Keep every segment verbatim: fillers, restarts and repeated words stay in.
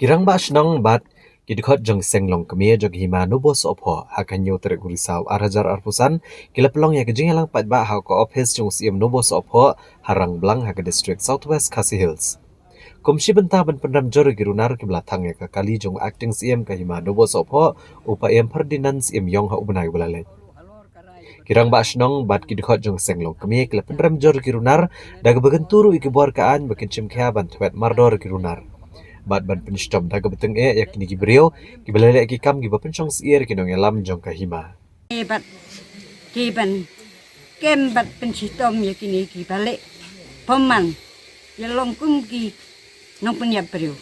Ki rangbah shnong bad ki dkhot jong seng long kmie jong ka hima Nobosohphoh ha ka hynñiew tarik u Risaw ar hajar arphew san ki la pynlong ïa ka jingïalang paidbah ha ka ophis jong u Syiem Nobosohphoh ha Rangblang ha ka district South West Khasi Hills. Kum shi bynta ban pynrem jur ïa ki runar kiba la thang ïa ka kali jong u Acting Syiem ka hima Nobosohphoh u Paiem Ferdinand Syiemiong ha u bnai uba la leit. Ki rangbah shnong bad ki dkhot jong seng long kmie ki la pynrem jur ïa ki runar da kaba kyntu ruh ïa ki bor ka aiñ ba kin shim khia ban thwet mardor ïa ki runar bad ban pynshitom da kaba tyngeh ïa kine ki briew kiba la leh ki kam kiba pynshong syier ïa ki nongïalam jong ka hima. Bad ki ban kem bad pynshitom ïa kine kiba leh bymman, ïa long kum ki nongpynïap briew.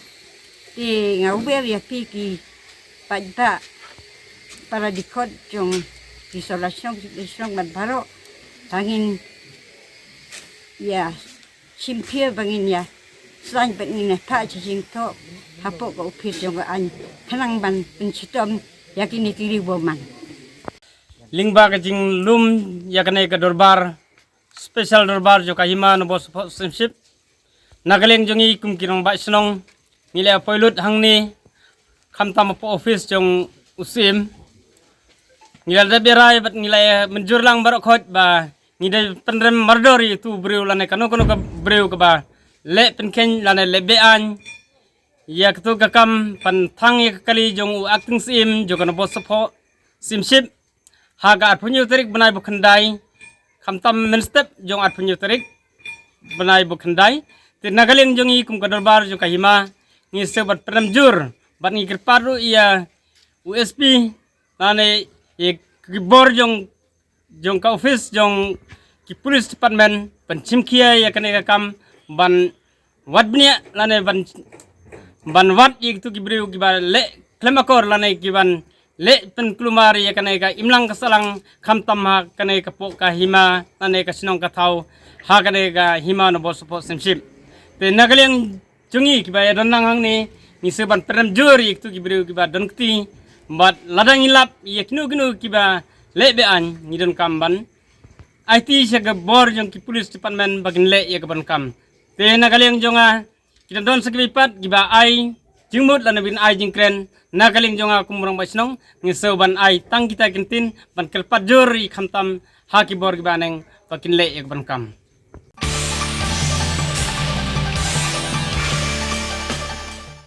Te nga wer ïa phi ki paidbah, para dkhot jong ki sawdong shnong, ki shnong bad baroh, ba ngin ïa shim pyrshah, ba ngin ïa saiñ bad ngin ïa phah sha jingthoh hapoh ka ophis jong ka aiñ khnang ban pynshitom ïa kine ki briew bymman. Lyngba ka jinglum ïa kane ka dorbar, special dorbar jong ka hima Nobosohphoh Syiemship, na ka liang jong ngi kum ki rangbah shnong, ngi la poi lut hangne khamtam hapoh ophis jong u Syiem. Ngi la dep ïa rai bad ngi la mynjur lang baroh khoit ba ngi dei pynrem mardor ïa utu u briew lane kano kano ka briew kaba leh pynkheiñ lane leh be-aiñ ïa katu ka kam ban thang ïa ka kali jong u Acting Syiem jong ka Nobosohphoh Syiemship ha ka arphew hynñiew tarik bnai ba khyndai, khamtam mynstep jong arphew hynñiew tarik bnai ba khyndai. Te na ka liang jong ngi kum ka dorbar jong ka hima, ngi sngew bad pynrem jur bad ngi kyrpad ruh ïa u S P lane ïa ki bor jong jong ka ophis jong ki police department ban shim khia ïa kane ka kam, ban wad bniah lane ban, ban wad ïa kitu ki briew kiba leh khlem akor lane kiban leh pynkulmar ïa kane ka imlang ka sahlang khamtam ha kane ka poh ka hima lane ka shnong ka thaw ha kane ka hima Nobosohphoh Syiemship. Te na ka liang jong ngi kiba ïa don lang hangne, ngi sngew ban pynrem jur ïa kitu ki briew kiba don kti bad lada ngi lap ïa kino kino kiba leh be-aiñ, ngi donkam ban aiti sha ka bor jong ki police department ba kin leh ïa ka ban kam. Te na ka liang jong nga, ki don sa kiba pat kiba ai jingmut lane ba kin ai jingkren, na ka liang jong nga kum u rangbah shnong, ngi sngew ban ai tang kita ki ktien ban kyrpad jur ïa khamtam ha ki bor kiba neng ba kin leh ïa ka ban kam.